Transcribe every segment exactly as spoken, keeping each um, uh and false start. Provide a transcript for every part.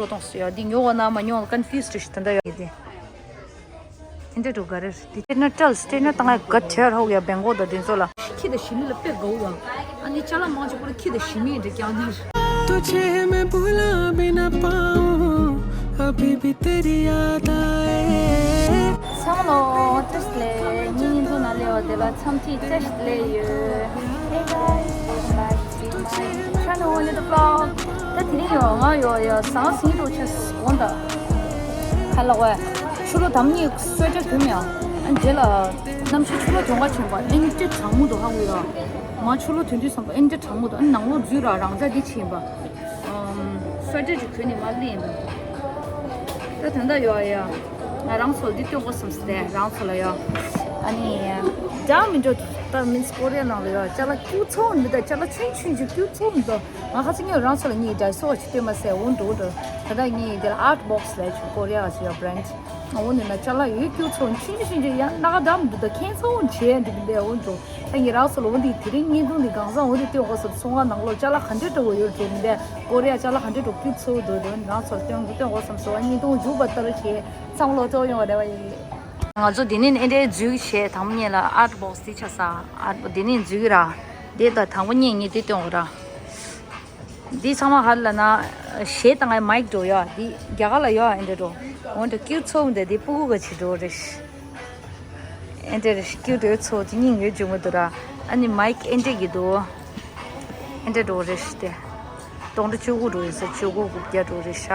འགྲོ་གཏོང་སུ་ཡོད་འདི་ཉོ་བ་ན་མ་ཉོ་ཀོན་ཕིའུ་སི་ཌི་ཞིག་དེ་འདྲ་ཡོད་དེ། དེ་འདྲ་འགྲོ་ག་རེ་རེད། དེ་སྟེར་ན་སྤྲལ་སྟེར་ན་བཏང་ཡ་ག་ཁྱེར་ཧོག་ཡ་བེང་གོག་དང་དེ་ཚོ་ལ། ཁྱི་དང་ཞི་མི་ལ་དཔེ་དགའ་བོ་ཡོད། ཨ་ནི་ཅ་ལག་མང་ཆེ་པོ་ལ་ཁྱི་དང་ཞི་མི་འདྲ་རྐྱང་འདྲ། तुझे मैं भुला भी ना पाऊं, अभी भी तेरी याद आए। ཚང་མ་ལོ་བཀྲ་ཤིས་བདེ་ལེགས། ངའི་བརྙན་ཐུང་ནང་སླེབས་པ་དེ་ལ་འཚམས་འདྲི་བཀྲ་ཤིས་བདེ་ལེགས་ཡོད། Hey guys, welcome back to my channel, Only the Vlog. ད་དེ་རིང་ཡོད་ང་ཡོད་ཡོད་ཟང་ཟིང་འགྲོ་ཆེ་དགོངས་དག་ཧ་ལག་བས། ཆུ་ལོ་དམ་གཉིས་སོས་ཆ་གྱོན་མེད་ཨ། རྗེས་ལ་གནམ་གཤིས་ཆུ་ལོ་གྱོང་ཁ་ཆེན་པ་ཨེན་ཏྲེ་གྲང་མོ་འདུག་ཧ་གོ་ཡོད། མ་ཆུ་ལོ་དོན་དུས་བསམ་པ་ཨེན་ཏྲེ་གྲང་མོ་འདུག་ཨ་ནང་ལོགས་འཛུལ་ར་རང་ཚ་འདི་ཕྱིན་པ། སོས་ཆ་ཅིག་གྱོན་ནས་མ་སླེབས་ཡིན་པ། ད་དོན་དག་ཡོད་ཡ། ང་རང་ཚོ་ལ་འདི་སྟོན་དགོས་བསམ་སྟེ་རང་ཚོ་ལ་ཡོད། ཨ་ནི། འདྲ་མི་འགྲོ། ད་མིན་སི་ཀོ་རི་ཡ་ནང་ལ་ཡོད་ཅ་ལག་སྐྱུག་ཚོང་མི་ད་ཅ་ལག་ཆུན་ཆུན་ཅིག་སྐྱུག་ཚོང་མི་ད། ང་ཁ་སང་ངས་རང་ཚོ་ལ་ངའི་ཌའི་སོ་ཅིག་སྟོན་མ་ཟད་འོང་འགྲོ་འགྲོ། ད་ལྟ་ངས་འདིར་ཨར་ཊི་བོག་སི་ལས་ཆུ་ཀོ་རི་ཡ་ཞིག་ཡོད་བྷི་རེན་ཌི། འོང་ནས་ན་ཅ་ལག་ཡོད་སྐྱུག་ཚོང་ཆུན་ཆུན་ཆུན་ཆུན་ཡང་སྣ་ཁ་འདྲ་མི་འདུག་ད་ཁྱེད་ཚོ་འོང་བྱས་འདི་འདི་འོང་འགྲོ། ད་ངས་རང་ཚོ་ལ་འོང་འདི་དེ་རིང་བརྙན་ཐུང་འདི་གང་ཟག་འོང་འདི་སྟོན་དགོས་སོང་ཚོང་ཁང་ནང་ལོགས་ཅ་ལག་ག་འདྲ་འདྲ་བོ་ཡོད་འགྲོ་མི་འདས་ཀོ་རི་ཡ་ཅ་ལག་ག་འདྲ་འདྲ་སྐྱུག་ཚོང་འདུག་འདུག་རང་ཚོ་ལ་སྟོན་སྟོན་དགོས་བསམ་སོང་བརྙན་ཐུང་མཇུག་བར་ལྟ་རོགས་བྱས། ཚང་མ་ལོ་ཏོག་ཡོང་བ་རེ་བ་ཡིན། ང་ཚོ་འདི་ནས་ཨེ་འདྲའི་འཛུལ་བྱས་དང་པོ་ཉིད་ལ་ཨར་ཊི་བོག་སི་དེ་ཆ་ས་ཨར་ཊི་བོག་སི་འདི་ནས་འཛུལ་གི་ར། དེ་ད་དང་པོ་ཉིད་ངས་དེ་སྟོན་གོ་ར། འདི་ཚང་མ་ཧ་ལ་ན་གཞས་བཏང་ངའི་མའིག་འགྲོ་ཡ་འདི་རྒྱ་གར་ལ་ཡོད་ཨེ་འདྲ་འགྲོ། འོན་ཏེ་སྐྱུག་ཚོ་འདི་འདི་སྤུ་གུ་ག་ཆེ་འགྲོ་རེད། ཨེ་འདྲ་རེད་སྐྱུག་འགྲོ་ཚོ་དེ་སྙིང་ཡོད་ཅུང་མི་འདུག་ར། ཨ་ནི་མའིག་ཨེ་འདྲ་གི་འདུག་ཨེ་འདྲ་འགྲོ་རེད་ཤི་སྟེ། སྟོང་ཕྲག་བཅུ་དགུ་འགྲོ་ཡིན་ས་བཅུ་དགུ་དགུ་བརྒྱ་འགྲོ་རེད་ཤ།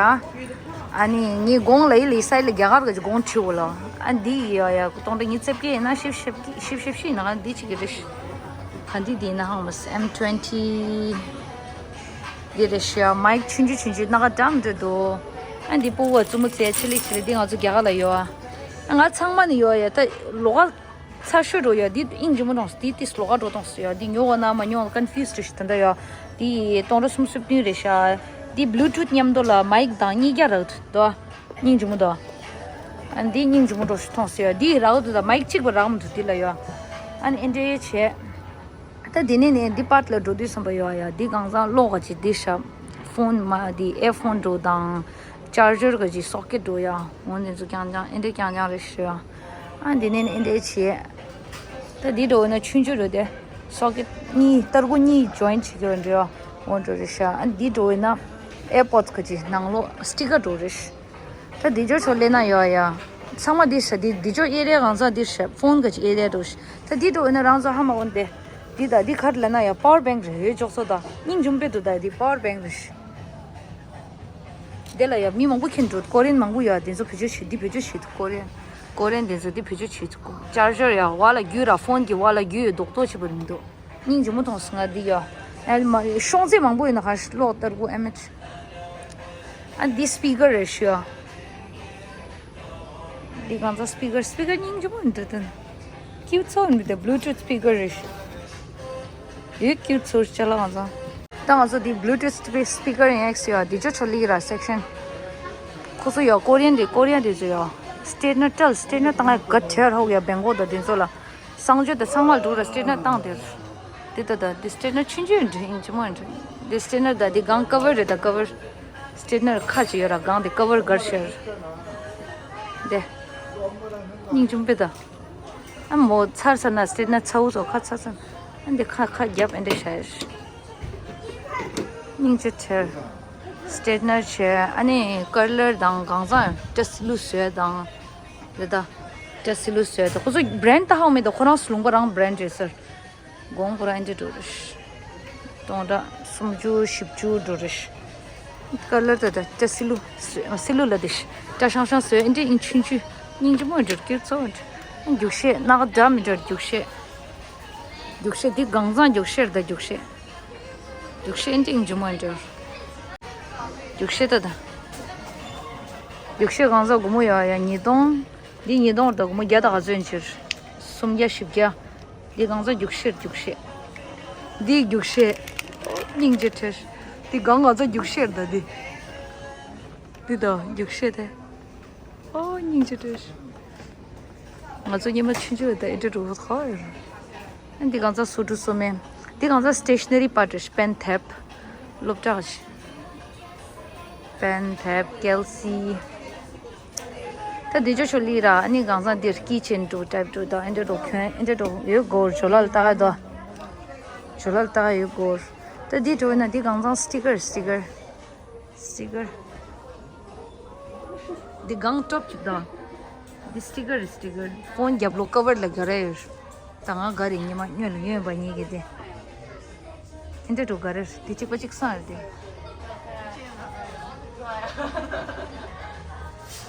ཨ་ནི་ངའི་གོང་ལ་ཡི་ལི་སའི་ལ་རྒྱ་གར་གི་གོང་ཁྲི་བོ་ལ། ཨ་འདི་ཡི་ཡ་ཡ་སྟོང་ཕྲག་ཉི་ཤུ་རྩ་བརྒྱད་ཡིན་ན་ཤིབ་ཤིབ་ཤིབ་ཤིབ་ཤིབ་ཤིབ་ཡིན་ན་འདི་གཅིག་གི་རེད་ཤི། ཨ་འདི་འདི་ཡིན་ན་ཧང་མ་སི་ཨེམ་ཊུ་ཝེན་ཊི། འདི་རེད་ཤི་ཡ་མའིག་ཆུང་ཆུང་ཆུང་ཆུང་སྣ་ཁ་འདྲ་མི་འདྲ་འདུག་ཨ་འདི་སྤུ་བོ་བཙུན་མོ་བཙལ་ཆི་ལི་ཆི་ལི་འདི་ང་ཚོ་རྒྱ་གར་ལ་ཡོད་ཨ། ང་ཚང་མ་ནི་ཡོད་ཡ་ད་ལོག་ག་ཚ་ཤོས་འགྲོ་ཡ་འདི་དབྱིངས་ཇི་མོ་གཏོང་སོང་འདི་ཏིས་ལོག་ག་འགྲོ་གཏོང་སོང་ཡ་འདི་ཉོ་བ་ན་མ་ཉོ་ལ་ཀོན་ཕིའུ་སི་ཌི་ཞིག་དེ་འདྲ་ཡ། འདི་སྟོང་ཕྲག་སུམ་ཅུ་སོ་བདུན་རེད་ཤག་འདི་བྷུ་ལུ་ཊུཐ་མཉམ་དུ་ལ་མའིག་དང་གཉིས་ཀ་རག་འདུག་དོ། སྙིང་རྗེ་མོ་དོ། ཨ་འདི་སྙིང་རྗེ་མོ་འགྲོ་ཞིག་མཐོང་སོང་ཡ་འདི་རག་འདུག་ད་མའིག་གཅིག་པ་རག་མི་འདུག་འདི་ལ་ཡ། ཨ་ནི་ཨེ་འདྲའི་བྱས། ད་འདི་ནས་ནས་འདི་པར་ལ་འགྲོ་དུས་བསམ་པ་ཡོད་ཡ་འདི་གང་ཚང་གློག་ག་ཅིག་འདི་ཤག་ཕོན་མ་འདི་ཨེ་ཕོན་འགྲོ་དང་། ཅར་ཇར་ག་ཅིག་སོ་ཀེ་ཊི་འགྲོ་ཡ། འོ་འདི་ཚོ་རྐྱང་རྐྱང་ཨེ་འདྲ་རྐྱང་རྐྱང་རེད་ཤི། ཨ་འདི་ནས་ནས་ཨེ་འདྲ་བྱས། ད་འདི་འགྲོ་ན་ཆུང་ཆུང་རེད་དེ། སོ་ཀེ་ཊི་གཉིས་ཏར་གོ་གཉིས་ཇོ་ཡིན་བྱེད་ཀྱི་རེད་འདྲ། འོ་འགྲོ་རེད་ཤག་ཨ་འདི་འགྲོ་ན་ཨེར་པོ་ཌི་ག་ཅིག་ནང་ལོགས་སི་ཊི་ཀར་འགྲོ་རེད་ཤག་ད་འདི་ཅོ་ཆོ་ལེ་ན་ཡོད་ཡ། ཚང་མ་འདི་ཤ་འདི་འདི་ཅོ་ཨེ་རེ་གང་ཚང་འདི་ཤ་ཕོན་ག་ཅིག་ཨེ་རེ་འགྲོ་ཤག་ད་འདི་འགྲོ་ན་རང་ཚོ་ཧ་མ་འོན་ཏེ། འདི་ད་འདི་གར་ལ་ན་ཡ་པ་ཝར་བེང་རེད་ཡོད་ཅོག་ཚོ་ད་སྙིང་རྗེ་མོ་དཔེ་འདུག་ད་འདི་པ་ཝར་བེང་རེད། འདི་ལ་ཡ་མི་མང་པོ་ཁྱེར་འགྲོ་ཀོ་རེན་མང་པོ་ཡོད་འདི་ཚོ་བེད་སྤྱོད་བྱེད་འདི་བེད་སྤྱོད་བྱེད་འདུག་ཀོ་རེན། ཀོ་རེན་འདི་ཚོ་འདི་བེད་སྤྱོད་བྱེད་འདུག་ཅར་ཇར་ཡ་བ་ལ་རྒྱུ་ར་ཕོན་གྱི་བ་ལ་རྒྱུ་ཡོད་རྡོག་རྡོག་བྱེད་པ་མི་འདུག་སྙིང་རྗེ་མོ་མཐོང་སོང་ང་འདི་ཡ། ཨེ་མ་ཤོང་ཚད་མང་པོ་ཡོད་ན་ཧ་ཤི་ལོག་ལྟར་གོ་ཨེ་མེད། ཨ་འདི་སི་པི་ཀར་རེད་ཤི་ཡ། འདི་གང་ཚ་སི་པི་ཀར་སི་པི་ཀར་སྙིང་རྗེ་མོ་འདི་དོན། ཀིའུ་ཚོ་འདི་དེ་བྷུ་ལུ་ཊུཐ་སི་པི་ཀར་རེད་ཤི། ཡོད་ཀིའུ་ཚོ་ཅ་ལག་གང་ཚ། ད་ང་ཚོ་འདི་བྷུ་ལུ་ཊུཐ་སི་པི་ཀར་ཡང་ཨེག་སི་ཡ་འདི་ཅོ་ཆོ་ལི་ར་སེག་ཤན། ཁོ་ཚོ་ཡ་ཀོ་རི་ཡན་འདི་ཀོ་རི་ཡན་འདི་ཚོ་ཡ། སི་ཊེ་ཊི་ནར་སྤྲལ་སི་ཊེ་ཊི་ནར་བཏང་ཡ་ག་ཁྲེར་ཧོག་ཡ་བེང་གོག་དང་འདི་ཚོ་ལ། གསང་སྤྱོད་དང་ཚང་མ་འགྲོ་ར་སི་ཊེ་ཊི་ནར་བཏང་དེར། འདི་ལྟ་ད་འདི་སི་ཊེ་ཊི་ནར་ཆུང་ཆུང་འདྲ་ཡིན་ཅི་མ་འདྲ། འདི་སི་ཊེ་ཊི་ནར་ད་འདི་སྒང་ཀ་བར་རེད་ད་ཀ་བར། སི་ཊེ་ཊི་ནར་ཁ་ཅིག་ཡོད་ར་སྒང་འདི་ཀ་བར་གར་ཤར། འདི། སྙིང་ཆུང་པེ་ད། ཨ་མོ་ཚར་ས་ན་སི་ཊེ་ཊི་ནར་ཚ་བོ་ཚོ་ཁ་ཚ་ཚ། ཨ་འདི་ཁ་ཁ་རྒྱབ་ཨེ་འདྲ་ཤར། སྙིང་ཆེ་ཁྲེར། སི་ཊེ་ཊི་ནར་བྱས་ཨ་ནི་ཀར་ལར་དང་གང་ཚང་ཏྲ་སི་ལུ་བཟོས་དང་། རེད་ད། ཏྲ་སི་ལུ་བཟོས་ད་ཁོ་ཚོ་བྷི་རེན་ཌི་ད་ཧ་གོ་མེད་ད་ཁོ་རང་ལུང་པ་རང་བྷི་རེན་ཌི་རེད་ཟེར། གོང་པོ་ར་ཨེ་འདྲ་འགྲོ་རེད། སྟོང་ཕྲག་སུམ་ཅུ་བཞི་བཅུ་འགྲོ་རེད། ཀ་ལར་ད་ད་སི་ལུ་སི་ལུ་ལ་དེ་ཤ་སྲང་སྲང་བཟོས་ཨེ་འདྲ་ཨིན་ཆུན་ཆུ་སྙིང་རྗེ་མོ་འདྲ་སྐྱེ་ཚོ་འདྲ་རྒྱུག་ཤེས་ནག་འདྲ་མི་འདྲ་རྒྱུག་ཤེས། རྒྱུག་ཤེས་འདི་གང་ཚང་རྒྱུག་ཤེས་ད་རྒྱུག་ཤེས། རྒྱུག་ཤེས་ཨེ་འདྲ་ཨིན་རྗེ་མོ་འདྲ། རྒྱུག་ཤེས་ད་ད། རྒྱུག་ཤེས་གང་ཚང་སྒོར་མོ་ཡ་ཡ་ཉིས་སྟོང་། འདི་ཉིས་སྟོང་ད་སྒོར་མོ་བརྒྱ་དང་ག་ཚོད་ཕྱིར། སུམ་བརྒྱ་བཞི་བརྒྱ། འདི་གང་ཚང་རྒྱུག་ཤེར་རྒྱུག་ཤེར། འདི་རྒྱུག་ཤེར། སྙིང་རྗེ་ཁྲེར། འདི་གང་གང་ཚང་རྒྱུག་ཤེར་ད་འདི། འདི་ད་རྒྱུག་ཤེར་དེ། ཨོ་སྙིང་རྗེ་ཁྲེར། ང་ཚོ་ཉི་མ་ཆུང་ཆུང་ད་ཨེ་འདྲ་རུ་ཁ་ཡོད། འདི་གང་ཚང་སོ་འབྲུ་སོ་སྨན། འདི་གང་ཚང་སི་ཊེ་ཤ་ནེ་རི་པ་ཏྲ་པེན་དེབ། སློབ་གྲྭ་ཞིག་པེན་དེབ་ཀེལ་སི། ད་འདི་ཅོ་ཆོ་ལི་ར་ཨ་ནི་གང་ཟག་འདིར་ཀི་ཆེན་འགྲོ་ཊའིབ་འགྲོ་ད་ཨེ་འདྲ་འགྲོ་ཁྱོད་ཨེ་འདྲ་འགྲོ་ཡོད་གོ་ཇོ་ལ་ལ་ལྟ་ག་དོ། ཇོ་ལ་ལ་ལྟ་ག་ཡོད་གོ། ད་འདི་འགྲོ་ན་འདི་གང་ཟག་སི་ཊི་ཀར་སི་ཊི་ཀར། སི་ཊི་ཀར། འདི་གང་ཊོབ་ཅིག་དང་། འདི་སི་ཊི་ཀར་རེད་སི་ཊི་ཀར། ཕོན་རྒྱབ་ལོགས་ཀ་བར་ལ་ག་རེ་ཡོད། ད་ང་ག་རེ་ཉི་མ་སྨྱོན་ལ་སྨྱོན་པ་ཉིད་ཀྱི་དེ། ཨེ་འདྲ་འགྲོ་ག་རེ་རེད་དེ་གཅིག་པ་གཅིག་སང་རེད་དེ།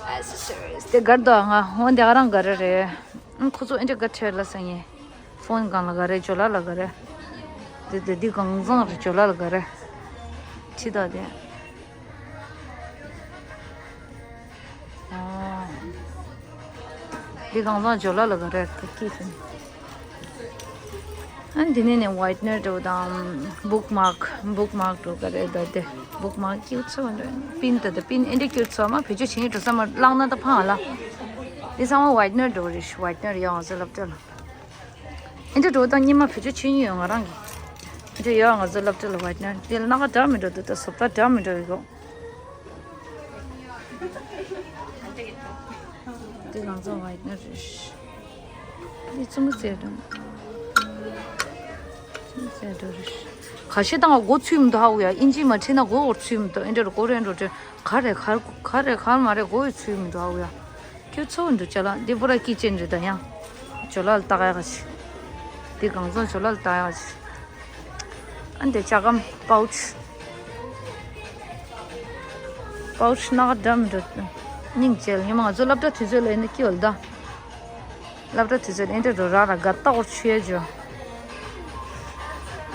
ཨེ་སི་སི་རི་སི་དེ་གར་དོ་ང་འོན་དེ་ག་རང་ག་རེ་རེད། ཨང་ཁོ་ཚོ་ཨེ་འདྲ་ག་ཁྲེར་ལ་སང་ངས། ཕོན་སྒང་ལ་ག་རེ་ཇོ་ལ་ལ་ག་རེ། དེ་དེ་འདི་གང་ཚང་རེ་ཇོ་ལ་ལ་ག་རེ། ཁྲི་དང་དེ། ཨོ། འདི་གང་ཚང་ཇོ་ལ་ལ་ག་རེ་ཀི་ཆེན། ཨ་འདི་ནས་ནས་ཝའིཊ་ནར་འགྲོ་དང་བུག་མཱག་བུག་མཱག་འགྲོ་ག་རེ་ད་དེ་བུག་མཱག་ཀིའུ་ཚོ་འགྲོ་པིན་ད་དེ་པིན་ཨེ་འདྲ་ཀིའུ་ཚོ་མ་བེད་སྤྱོད་བྱེད་འགྲོ་ས་མ་བླངས་ན་ད་ཕང་ལ། འདི་ཚང་མ་ཝའིཊ་ནར་འགྲོ་རེད་ཝའིཊ་ནར་ཡོང་ཟེར་ལབ་སྟེ་ལ། ཨེ་འདྲ་འགྲོ་དང་སྙེ་མ་བེད་སྤྱོད་བྱེད་ཉིན་ཡོད་ང་རང་གི། ཨེ་འདྲ་ཡོད་ང་ཚོ་སློབ་གྲྭ་ལ་ཝའིཊ་ནར་དེ་ལ་སྣ་ཁ་འདྲ་མི་འགྲོ་འདུག་ད་བཟོ་ལྟ་འདྲ་མི་འགྲོ་ཡོད་གོ། དེ་ང་ཚོ་ཝའིཊ་ནར་རེད། འདི་ཙུམ་ཙེ་འགྲོ། ཙུམ་ཙེ་འགྲོ་རེད། ཁ་ཤས་དང་མགོ་ཚུད་མི་འདུག་ཧ་གོ་ཡ་ཨིན་ཇི་མ་ཁྲིད་ན་མགོ་འོར་ཚུད་མི་འདུག་ཨེ་འདྲ་རུ་མགོ་རེ་འགྲོ་དྲན། ག་རེ་ག་ག་རེ་ག་མ་རེ་མགོ་ཡི་ཚུད་མི་འདུག་ཨ་ཡ། ཁྱོད་ཚོ་འདུག་ཅ་ལག་འདི་པུ་ར་ཀི་ཆེན་རེད་ད་ཡང་། ཇོ་ལ་ལ་ལྟ་ག་ཡག་ཅིག་འདི་གང་ཚང་ཇོ་ལ་ལ་ལྟ་ཡག་ཅིག་ཨ་འདི་ལྕགས་སྒམ་པའུ་ཆི། པའུ་ཆི་སྣ་ཁ་འདྲ་མི་འདྲ། སྙིང་རྗེ་ལ་ཉི་མ་ང་ཚོ་སློབ་གྲྭ་དུས་ཚོད་ལ་ཡིན་ན་སྐྱིད་པ་ལ་ད། སློབ་གྲྭ་དུས་ཚོད་ཨེ་འདྲ་རོ་ར་ར་དགའ་ཏོག་ཆུ་ཡ་ཇོ།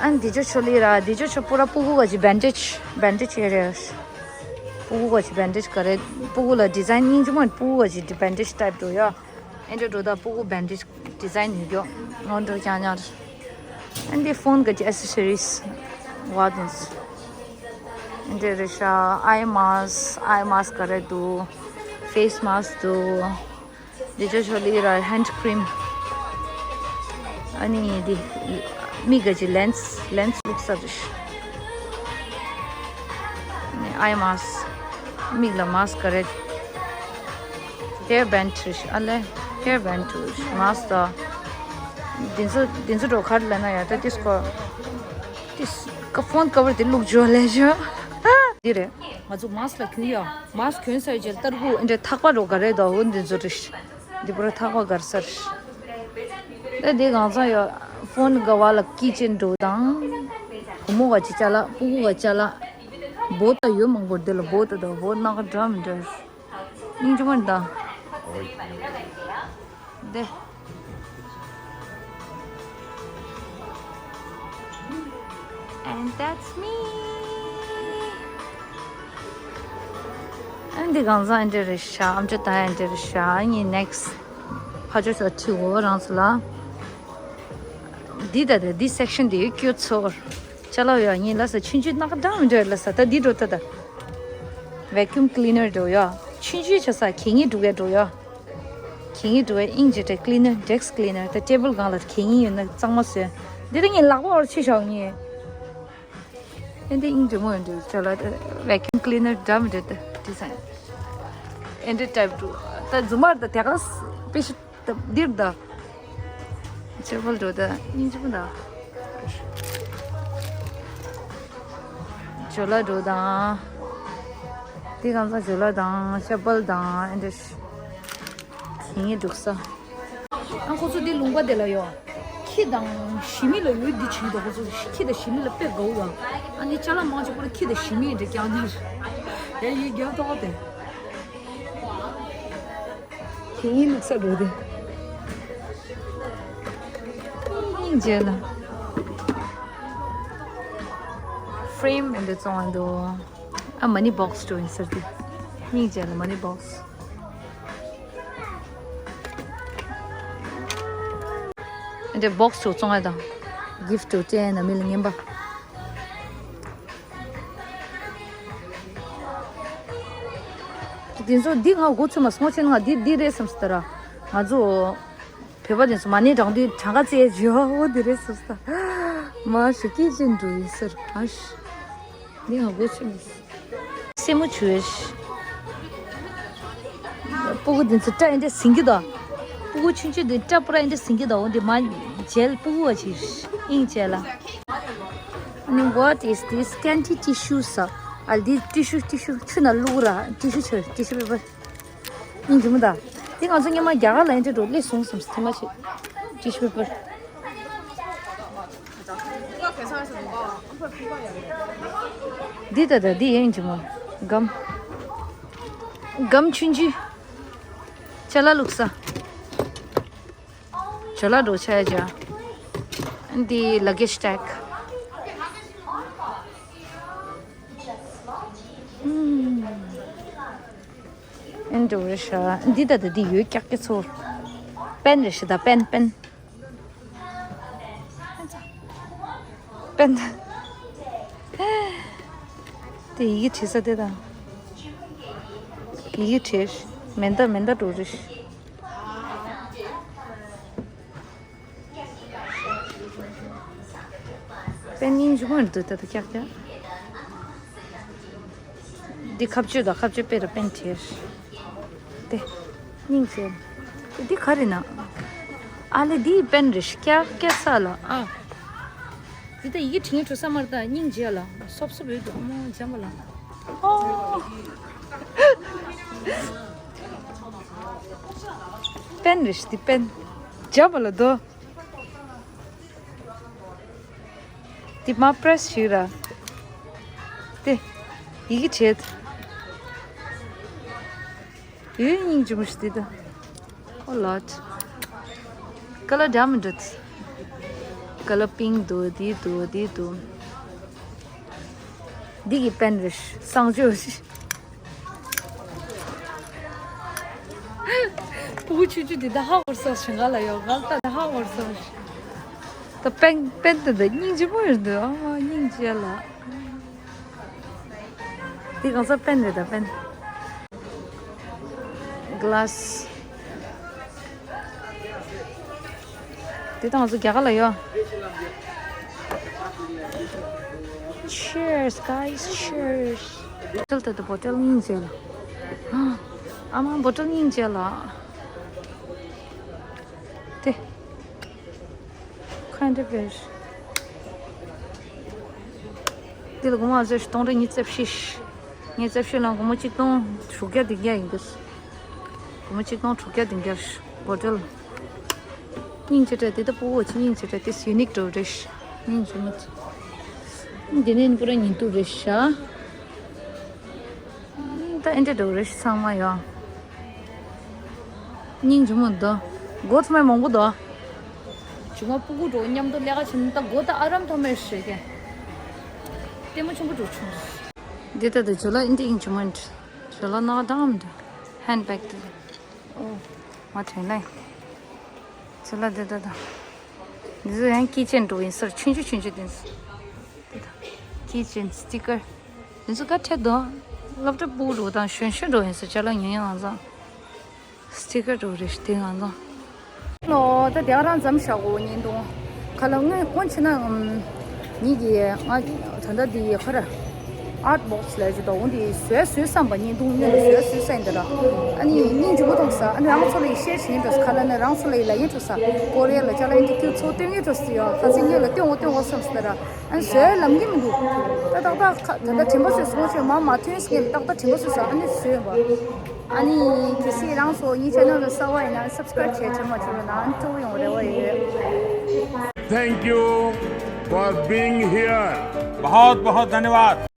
ཨན་འདི་ཅོ་ཆོ་ལི་ར་འདི་ཅོ་ཆོ་པུ་ར་སྤུ་གུ་ག་ཅི་བེན་ཌེཇ་བེན་ཌེཇ་ཨེ་རེ། སྤུ་གུ་ག་ཅི་བེན་ཌེཇ་ག་རེ་སྤུ་གུ་ལ་ཌི་ཛའིན་སྙིང་རྗེ་མོ་སྤུ་གུ་ག་ཅི་བེན་ཌེཇ་ཊའིབ་འགྲོ་ཡ། ཨེ་འདྲ་འགྲོ་ད་སྤུ་གུ་བེན་ཌེཇ་ཌི་ཛའིན་ཡོད་ཡོ། ངོ་འགྲོ་ཀྱང་ཉར། ཨན་འདི་ཕོན་ག་ཅི་ཨེ་སེ་སོ་རིས་བ་དུན་སི། ཨེ་འདྲ་རེ་ཤ་ཨའི་མཱ་སི་ཨའི་མཱ་སི་ག་རེ་འདུག་ཕེ་སི་མཱ་སི་འདུག་འདི་ཅོ་ཆོ་ལི་ར་ཧེན་ཌི་ཁི་རིམ། ཨ་ནི་འདི་མིག་ག་ཅི་ལེན་སི་ལེན་སི་ལུག་ས་རེད། ཨའི་མཱ་སི་མིག་ལ་མཱ་སི་ག་རེད། ཧེར་བེན་ཌི་རེད་ཨ་ལེ། ཧེར་བེན་ཌི་རེད་མཱ་སི་ད། འདི་ཚོ་འདི་ཚོ་འགྲོ་ཁར་ལ་ན་ཡ་ད་ཏིས་ཀོ། ཏིས་ཀ་ཕོན་ཀ་བར་དེ་ལུག་ཇོ་ལེ་ཇོ། འདི་རེད། ང་ཚོ་མཱ་སི་ལ་གྱོན་ཡ། མཱ་སི་གྱོན་ས་ཡོད་ཅེར་ལྟར་གུ་འདྲེ་ཐག་པ་རོ་ག་རེ་དོ་འོ་འདི་ཚོ་རེད། འདི་པོ་ར་ཐག་པ་གར་ས་རེད། ད་འདི་གང་ཚང་ཡོད། ཕོན་ག་བ་ལ་ཀི་ཆེན་འགྲོ་དང་། བུ་མོ་ག་ཅི་ཅ་ལག་སྤུ་གུ་ག་ཅ་ལག་བོ་ད་ཡོད་མང་པོ་འདི་ལ་བོ་ད་དོ་བོ་སྣ་ཁ་འདྲ་མི་འདྲ། སྙིང་རྗེ་མོ་འདི་དང་། འདི། And that's me. ཨ་འདི་གང་ཟག་ཨ་འདྲ་རེད་ཤག་ཨམ་ཅོག་ད་ཨ་འདྲ་རེད་ཤག་ཨ་ནི་ནེག་སི་ཕ་ཅོ་ཚོ་ཁྲིད་འོ་རང་ཚོ་ལ། འདི་ད་ད་འདི་སེག་ཤན་འདི་ཡོད་སྐྱོ་ཚོར། ཅ་ལག་ཡོད་ཨ་ནི་ལ་ས་ཆུང་ཆུང་སྣ་ཁ་འདྲ་མི་འདྲ་ལ་ས་ད་འདི་འགྲོ་ད་ད། བེ་ཀུམ་ཀི་ལི་ནར་འགྲོ་ཡ། ཆུང་ཆུང་ཆ་ས་གད་སྙིགས་སྒྲུག་ཡ་འགྲོ་ཡ། གད་སྙིགས་སྒྲུག་ཡ་ཨིང་ཇི་ཏྲེ་ཀི་ལི་ནར་ཌེ་སི་ཀི་ལི་ནར་ད་ཊེ་བལ་སྒང་ལ་གད་སྙིགས་ཡོད་ན་གཙང་མ་བཟོས། འདི་ད་ངའི་ལག་པ་བར་ཆི་ཤོག་ངས། ཨེ་འདི་ཨིང་ཇི་མོ་ཡོད་འདྲ་ཅ་ལག་ད་བེ་ཀུམ་ཀི་ལི་ནར་འདྲ་མི་འདྲ་ད་ཌི་ཛའིན། ཨེ་འདི་ཊའིབ་འགྲོ་ད་རྫུན་མར་ད་དེ་ག་ས་པེ་ཤི། ད་འདིར་ད། ཅ་བལ་འགྲོ་ད་སྙིང་རྗེ་མོ་ད། ཇོ་ལ་འགྲོ་དང་། འདི་གང་ས་ཇོ་ལ་དང་ཅ་བལ་དང་ཨེ་འདྲ་ཞིག་ངས་འགྲོ་ས། ཨ་ཁོ་ཚོ་འདི་ལུང་པ་དེ་ལ་ཡོད། ཁྱི་དང་ཞི་མི་ལ་འོས་འདི་བྱེད་འདུག་ཁོ་ཚོ་ཁྱི་དང་ཞི་མི་ལ་དཔེ་དགའ་བོ་ཡོད། ཨ་ནི་ཅ་ལག་མང་ཆེ་བོ་ལ་ཁྱི་དང་ཞི་མི་འདྲ་རྐྱང་འདྲ། ཡ་ཡི་རྒྱབ་ཐོག་དེ། དེ་ཡིན་ལུགས་ས་འགྲོ་དེ། སྙིང་རྗེ་ལ། ཕྲེམ་འདི་བཙོང་བ་འདུག་ཨ་མ་ནི་བོག་སི་འགྲོ་ཡིན་ཟེར་དེ། སྙིང་རྗེ་ལ་མ་ནི་བོག་སི། འདི་བོག་སི་བཙོང་བ་དང་། གིཕ་ཊི་སྤྲད་ན་མི་ལ་ངན་པ། དེ་ཚོ་འདི་ང་མགོ་ཚོས་མ་སོང་ཆེན་ང་འདི་འདི་རེད་བསམ་སྟ་ར། ང་ཚོ་བོད་པ་དེ་ཚོ་མ་ཎི་བགྲང་དུས་གྲངས་ཀ་རྩེ་བྱོས་འོ་འདི་རེད་བསམ་སྟ། མ་ཤི་ཀི་ཅིན་འགྲོ་ཡིན་ཟེར་ཨ་ཤི། འདི་ང་མགོ་ཚོས་མ་སོང་། སེན་མོ་བྱུགས། སྤུ་གུ་འདི་ཚོ་སྐྲ་ཨེ་འདྲ་ཟིང་གི་འདུག་སྤུ་གུ་ཆུང་ཆུང་འདི་སྐྲ་པུ་ར་ཨེ་འདྲ་ཟིང་གི་འདུག་འོ་འདི་མ་མཇལ། སྤུ་གུ་བ་ཅིག་དབྱིངས་བྱས་ལ། ཨ་ནི། What is this? Scented tissue ཟེར། ཨ། འདི་ཏི་ཤུ། ཏི་ཤུ་ཆུ་ནང་བླུགས་ར། ཏི་ཤུ་ཆུ། ཏི་ཤུ་པེ་པར། སྙིང་རྗེ་མོ་ད། འདི་ང་ཚོ་སྔོན་མ་རྒྱ་གར་ལ་ཨེ་འདྲ་འགྲོ་སླེབས་སོང་བསམ། དེ་མ་བྱེད། ཏི་ཤུ་པེ་པར། འདི་ད་ད། འདི་ཡིན་གྱི་མོ། སྒམ། སྒམ་ཆུང་ཆུང་། ཅ་ལག་བླུགས་ས། ཅ་ལག་འགྲོ་ཆ་ཡ་ཅ། འདི་luggage tag། ཨེ་འགྲོ་རེད་ཤག་འདི་ད་ད། འདི་ཡོད་ཀྱག་ཀྱག་ཚོར། པེན་རེད་ཤག་ད། པེན། པེན། པེན། དེ་ཡི་གེ་བྲིས་ས་དེ་དང་། ཡི་གེ་བྲིས། མེ་མདའ། མེ་མདའ་འགྲོ་རེད། པེན་སྙིང་རྗེ་མོ་འདུག་ད་ད་ཀྱག་ཀྱག་འདི་ཁ་གཅོད་དང་། ཁ་གཅོད་པེ་ར་པེན་བྲིས། དེ། སྙིང་རྗེ། འདི་ག་རེ་ན། ཨ་ལེ། འདི་པེན་རེད། ཀྱག་ཀྱག་ས་ལ། ཨ། འདི་ད་ཡི་གེ་བྲིས་འགྲོ་ས་མ་རེད་ད། སྙིང་རྗེ་ལ་སོབ་སོབ་ཡོད་འདུག་ཨ་མ་འཇམ་པ་ལ། ཨོ། པེན་རེད་འདི། པེན། འཇམ་པ་ལ་དོ། འདི་མ་པྲེས་ཞིག་ར། དེ། ཡི་གེ་བྲིས། ཡོད། སྙིང་རྗེ་མོ་ཞིག་འདི་ད། ཨོ་ལོ། ཀ་ལར་འདྲ་མི་འདྲ། ཀ་ལར་པིང་འདུག་འདི་འདུག་འདི་འདུག་འདི་གི་པེན་རེད། གསང་སྤྱོད། སྤུ་གུ་ཆུང་ཆུང་འདི་ད་ཧ་གོ་སོང་ཞིག་ང་ལ་ཡོད། ང་ད་ཧ་གོ་སོང་ཞིག་ད་པེན། པེན་དེ་ད་སྙིང་རྗེ་མོ་ཡོད་འདུག་ཨ་མ་སྙིང་རྗེ་ལ། འདི་གང་ཟག་པེན་རེད་ད། པེན། གྷི་ལཱ་སི། དེ་དང་ང་ཚོ་རྒྱ་གར་ལ་ཡོད། Cheers, guys, cheers. བོ་ཊལ་དེ་ད། བོ་ཊལ་སྙིང་རྗེ་ལ། ཨ་མ། བོ་ཊལ་སྙིང་རྗེ་ལ། དེ། Kind of fish. འདི་ལ་སྒོར་མོ་ཨ་ཟེར་སྟོང་ཕྲག་ཉི་ཤུ་རྩ་བཞི། ཉི་ཤུ་རྩ་བཞི་ལ་སྒོར་མོ་གཅིག་སྟོང་དྲུག་བརྒྱ་བདུན་བརྒྱ་ཡིན་གྱི། སྒོར་མོ་གཅིག་སྟོང་དྲུག་བརྒྱ་བདུན་བརྒྱ། བོ་ཊལ། སྙིང་རྗེ་དྲགས། དེ་ད་སྤུ་གུ་ཆུང་སྙིང་རྗེ་དྲགས། དེ་ཡུ་ནིག་འདྲ་རེད། སྙིང་རྗེ་མོ། འདི་ནས་པུ་ར་ཉིན་དུ་རེད་ཤག་ད་ཨེ་འདྲ་འདྲ་རེད་ཚང་མ་ཡོང་། སྙིང་རྗེ་མོ་འདུག་སྒོ་ཐོག་མ་མང་པོ་འདུག་ཇུ་མ་སྤུ་གུ་འགྲོ་མཉམ་དུ་ལས་ཀ་བྱེད་ན་ད་སྒོ་ད་ཨ་རམ་ཐོག་མ་ཞེས་ཀྱི། ལྟད་མོ་ཆེན་པོ་འགྲོ་བྱུང་། འདི་ལྟ་དུ་ཇོ་ལ་ཨེ་འདྲ་སྙིང་རྗེ་མོ་འདྲ། ཇོ་ལ་ནག་འདྲ་མི་འདྲ། ཧན་བེག་དེ། ཨོ། མ་དྲན་ལེ། ཇོ་ལ་འདི་ལྟ་དང་། འདི་ཚོ་ཡང་ཀི་ཅན་འགྲོ་ཡིན་ཟེར། ཆུང་ཆུང་ཆུང་ཆུང་དེ་ཚོ། ཀི་ཅན་སི་ཊི་ཀར། འདི་ཚོ་ག་ཁྲེ་དོ། སློབ་གྲྭ་སྤུ་གུ་འགྲོ་དང་གཞོན་གཞོན་འགྲོ་ཡིན་ཟེར། ཅ་ལག་ཉོ་ཡོང་ང་ཚང་། སི་ཊི་ཀར་འགྲོ་རེད་དེ་ང་ཚང་། ལོ་ད་དེ་ག་རང་འཛོམས་བཞག་གོ་བརྙན་ཐུང་། ག་ལ་དངོས་དངོས་བྱས་ན་ངམ། ཉིད་ཀྱིས་ང་ད་ལྟ་འདི་ག་ར། ཨར་ཊི་བོག་སི་ལབ་ཀྱི་འདུག་འོ་འདི་བཟོས་བཟོས་བསམ་པ། བརྙན་ཐུང་སྔོན་ལ་བཟོས་བཟོས་བསམ་ཡིན་ད་ར། ཨ་ནི་སྙིང་རྗེ་མོ་མཐོང་ས། ཨ་ནི་རང་ཚོ་ལ་ཡི་ཤེར་བྱེད་མཁན་འགྲོ་ས། ག་ལ་ནི་རང་ཚོ་ལ་ཡི་ལབ་མཁན་འགྲོ་ས། ཀོ་རི་ཡ་ལ་ཅ་ལག་ཨེ་འདྲ་ཁྱོད་ཚོ་སྟོན་མཁན་འགྲོ་ས་ཡོད། ཁ་སང་སྔོན་ལ་སྟོན་འོ་སྟོན་འོ་བསམ་སོང་ད་ར། ཨ་ནི་བཟོས་ལབ་མཁན་མི་འདུག་ད་ཏག་ཏག་ཁ་ད་ལྟ་དྲན་པ་གསོས་སོང་ཆོས་མ་མ་ཐོན་སྐད་ལ་ཏག་ཏག་དྲན་པ་གསོས་སོང་། ཨ་ནི་བཟོས་ཡོད་པ། ཨ་ནི་གལ་སྲིད་རང་ཚོ་ངའི་ཆེ་ནལ་ལ་གསར་པ་ཡིན་ན་སབ་སི་ཀ་རེབ་བྱས་བྱས་མ་བྱུང་ན་ཨ་ནི་སྤྲོ་པོ་ཡོང་རེ་བ་ཡོད། Thank you for being here. बहुत बहुत धन्यवाद।